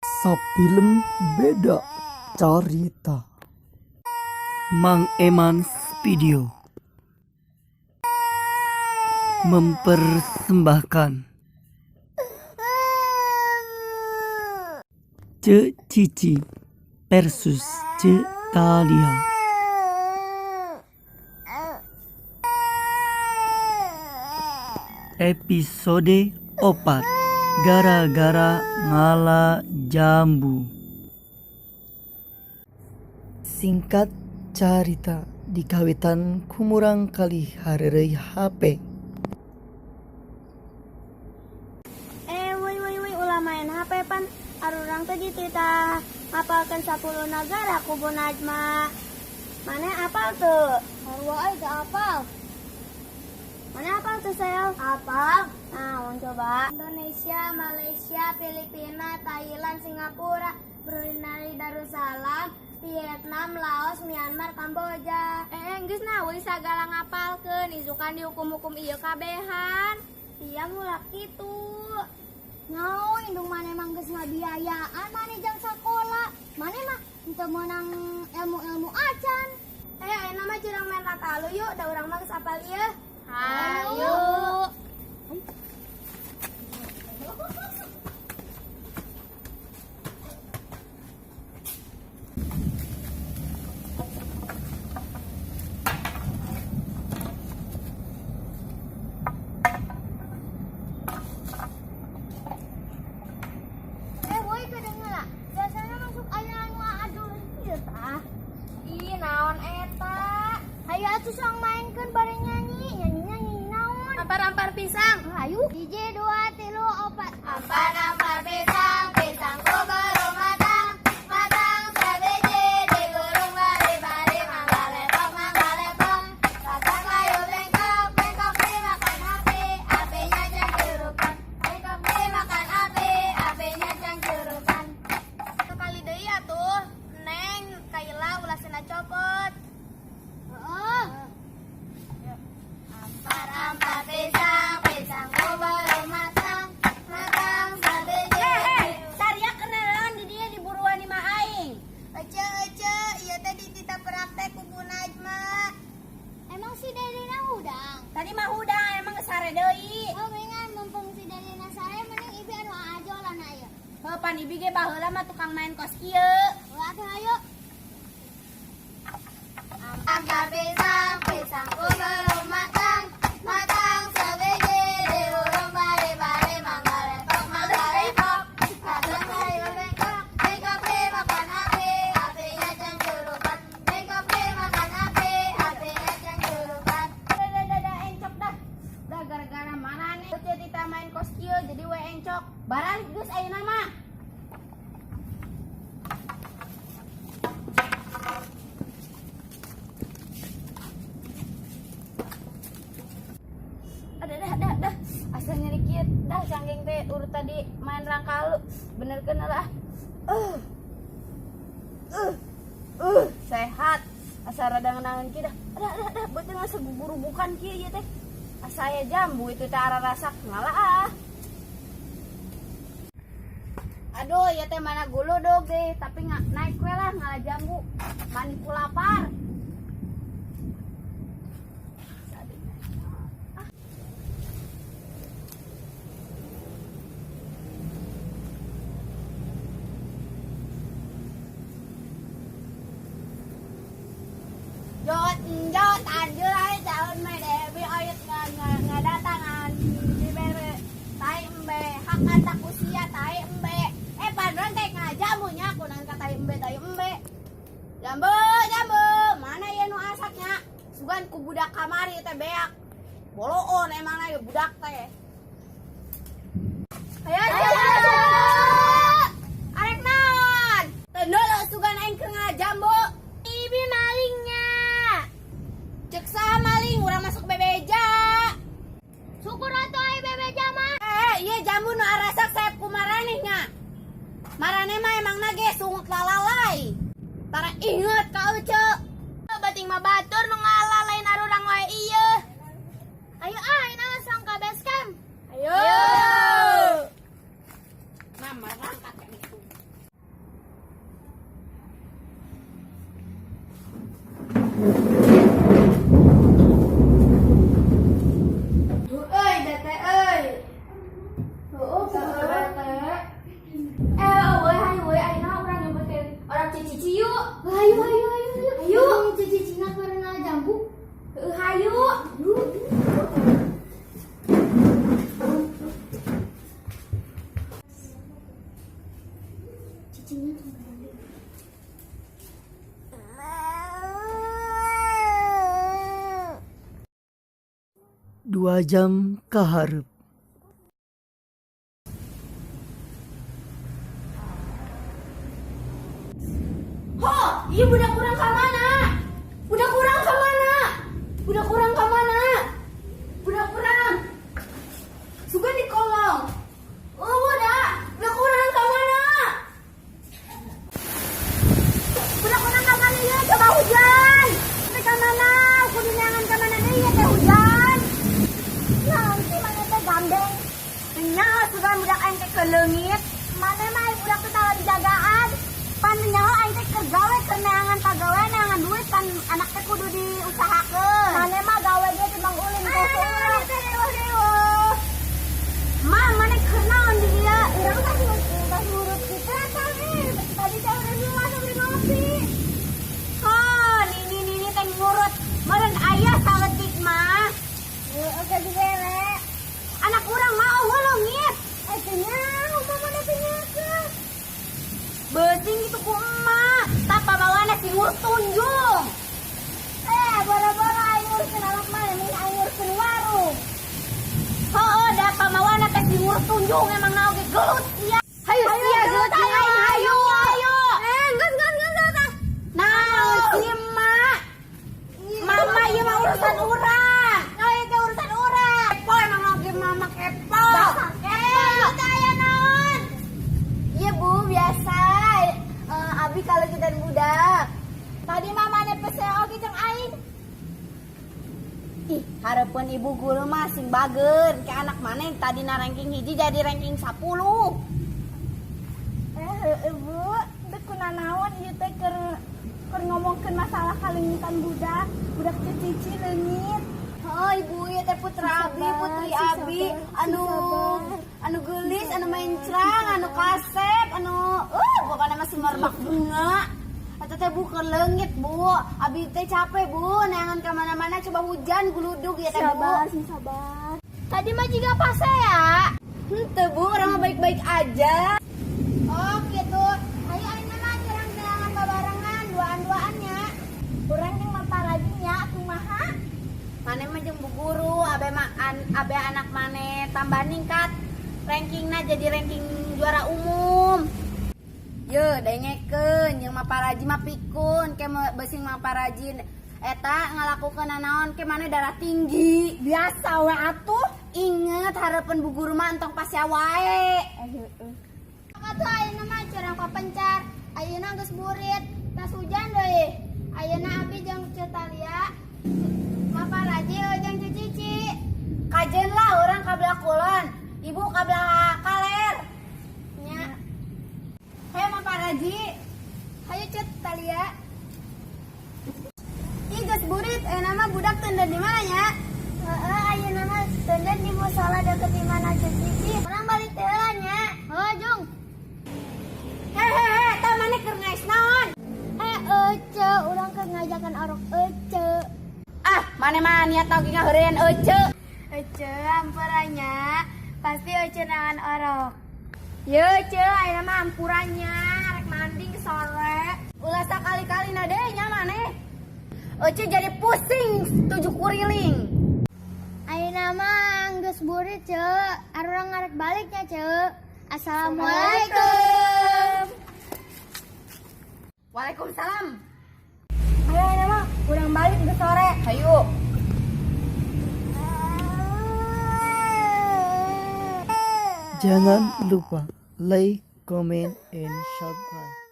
Sapilem beda carita. Mang Eman Video mempersembahkan Ce Cici versus Ce Thalia. Episode 4, gara-gara ngala jambu. Singkat carita, dikawitan ku murangkalih hareureuy HP. Woi woi woi, ulah main HP pan arurang teh dititah ngapalkeun 10 nagara ku Bu Najma. Maneh apal teu? Sarua euy, teu apal. Maneh apal teu, Sel? Apal. Nah, coba. Indonesia, Malaysia, Filipina, Thailand, Singapura, Brunei Darussalam, Vietnam, Laos, Myanmar, Kamboja. Geus nah we sagala ngapalkeun, isukan dihukum-hukum ieu kabehan. Iya mulak kitu. Nyaho indung maneh mah geus ngabiayaan maneh jang sakola. Maneh mah teu meunang ilmu-ilmu acan. Ayeuna mah curang main rakalu yuk, da urang mah geus apal ieu. Hayu. Woi, kedengeran. Biasanya masuk aya anu adul ieu tah. Ih, naon eta? Hayu atuh sang mainkeun bari nyanyi, nyanyi-nyanyi naon? Ampar-ampar pisang. Hayu. 1, 2, 3, 4. Ampar-ampar pisang, pisangku baru matang, matang sabiji digurung bari-bari, mangga lepok, mangga lepok, kata kayu bengkok, bengkok dimakan api, apinya cangcurupan, bengkok dimakan api, apinya cangcurupan. Sekali deui atuh, Neng, Kaila ulah sena copot. Heeh. Ampar-ampar pisang, pisangku baru matang, matang sabiji. Saria kenalan di dia diburuan di mah aing. Ece, ece, ieu teh dititah praktek ku Bu Najma. Emang si Dedena hudang? Tadi mah hudang, emang geus sare deui. Oh, mendingan mumpung si Dedena sare mending ibi anu ajolan aya. Heuh, pan ibi ge baheula mah tukang main kos kieu. Ulah atuh hayu. Ampar pisang, pisangku belum matang, matang sebiji diurung bari-bari, mangga lepok, mangga lepok, kacang kayu bengkok, bengkok dimakan api, apinya cangcurupan, bengkok dimakan api, apinya cangcurupan. Dah, dah, dah, dah, encok dah. Dah gara-gara mana nih? Jadi kita main kos kieu jadi we encok. Baralik geus ayeuna mah. Ada dah dah dah, asa nyeri kieu dah canggeng teh urut tadi main rangkalu bener kena lah. Sehat asa rada ngenangan kieu dah. Dah dah dah, beuteung asa gugurubukan kieu ieu teh, asa aya jambu itu teh ara rasak ngalah ah. Aduh, ya teh mana guludug deh, tapi nggak naik we lah ngalah jambu manipu lapar. Jot, jot, anjur aja calon mah Dewi oyot nggak datangan dibere tai embe hak antak usia tai embe padron teh ngajamunya aku nang tai embe tai embe jambu jambu mana ya nu asaknya sugan ku budak kamari teh beak boloon emang ya budak teh. Ayo ayo arek naon teu sugan aing keur ngajambu. Ibi malingnya. Cek saha maling urang masuk bebeja. Syukur atuh ai bebeja mah. Iya jambu nu arasak sayap ku maraneh nya. Maraneh mah emangna ge sungut lalalai. Tara inget ka ece. Bating mah batur nu ngala lain arurang wae ieu. Ayo ah, ayeuna langsung ka base camp. Ayo. Mama rangkat kan itu. Duh euy, bete euy. Heueuh, kumaha bete. Eh, euy, hayu euy, ayeuna urang nyebutkeun orang Cici yuk. Hayu, hayu, hayu, hayu. Hayu. Cici cina karena jambu. Heueuh, hayu. Cicinya tuh barang. 2 jam kaharep. Ho, ieu budak urang ka mana? Budak urang ka mana? Budak urang ka mana? Budak urang. Sugan di kolong. Oh, budak. Budak urang ka mana? Budak urang ka mana ya? Coba hujan. Teh ka mana? Kudu neangan ka mana deui ya teh hujan. Nanti maneh teh gandeng. Nyaho sugan budak aing teh keleungit. Maneh mah ai budak teh tara dijagaan. Pan nyaho aing teh keur gawe, keur neangan pagawe, neangan duit, pan anak teh kudu diusahakeun. Maneh mah gawe ge timbang ulin teh. Ah, teh dewa dewa. Ma, maneh keur naon di dieu? Urang tas ngurut kita tadi. Tadi teh udah masuk di ngopi. Oh, nini nini teh ngurut. Meureun aya saeutik mah. Heueuh, geus dibere. Anak urang mah euweuh leungit. Eh, teu nyaho, mama teh nyakeun. Beuting kitu ku emak. Tah pamawana si ngurus tunjung. Eh, boro-boro aing ngurusin anak maneh, mending aing ngurusin warung. Heueuh, da pamawana teh si ngurus tunjung emang naon ge gelut sia. Hayu sia gelut aing, hayu. Hayu. Eh, geus geus geus geus. Naon sih emak? Mama ieu mah urusan urang. Oh, ieu teh urusan urang. Kepo emang naon ge mama kepo. Eh, teh aya naon? Iya Bu, biasa. Eh, abi kalau kita budak. Tadi mama pesen oge jeung aing. Ih, hareupeun ibu guru mah sing bager ke anak maneh tadina ranking 1 jadi ranking 10. Eh, heueuh Bu, teu kunanaon ieu teh keur keur ngomongkeun masalah kaleungitan budak, budak cici leungit. Oh, ibu ieu teh putra abi, putri abi, anu anu geulis, anu mencrang, anu kasep, anu pokoknya mah semerbak bunga. Atau teh bu keur leungit, Bu. Abi teh capek, Bu, neangan ka mana-mana coba hujan guludug ya teh, Bu. Sabar, sing sabar. Tadi mah jiga pase ya. Henteu, Bu, urang mah baik-baik aja. Oh, gitu. Ayo ayeuna mah urang neangan babarengan, duaan-duaannya. Urang jeung maparaji nya kumaha? Maneh mah jeung bu guru, abe mah abe anak maneh tambah ningkat rankingna jadi ranking juara umum. Ye, dengekeun jeung Maparaji mah pikun, ke besing Maparaji eta ngalakukeun nanaon ke maneh darah tinggi. Biasa we atuh. Inget harapan bu guru mah entong pasea wae. Atuh ayeuna mah curang papencar. Ayeuna geus burit, tas hujan deui. Ayeuna abi jeung Ceu Talia, Maparaji jeung Ceu Cici. Kajen lah urang ka belah kulon, ibu ka belah kaler. Nya, Hayo Maparaji. hayu Ceu Talia. Ih geus burit, ayeuna mah budak teu di mana nya? Heeh, ayeuna mah teu di musala deket di mana Ceu Cici. Urang balik teh heula nya. Heuh, Jung. Hehehe, tah maneh keur ngaes naon? Eh, Ece, urang keur ngajakan orok Ece. Ah, maneh mah niat tau ge ngaheureun Ece. Ece, ampurannya. Pasti Ece nangan orok. Ye, Ece, ayeuna mah ampurannya. Rek mandi sore. Ulah sakali-kali na deui nya maneh. Ece jadi pusing tujuh kuriling. Ayeuna mah geus burit, Ce. Arurang ngarek baliknya, Ce. Assalamualaikum. Waalaikumsalam. Ayo, ayeuna mah urang balik ke sore. Hayu. Jangan lupa like, comment, and subscribe.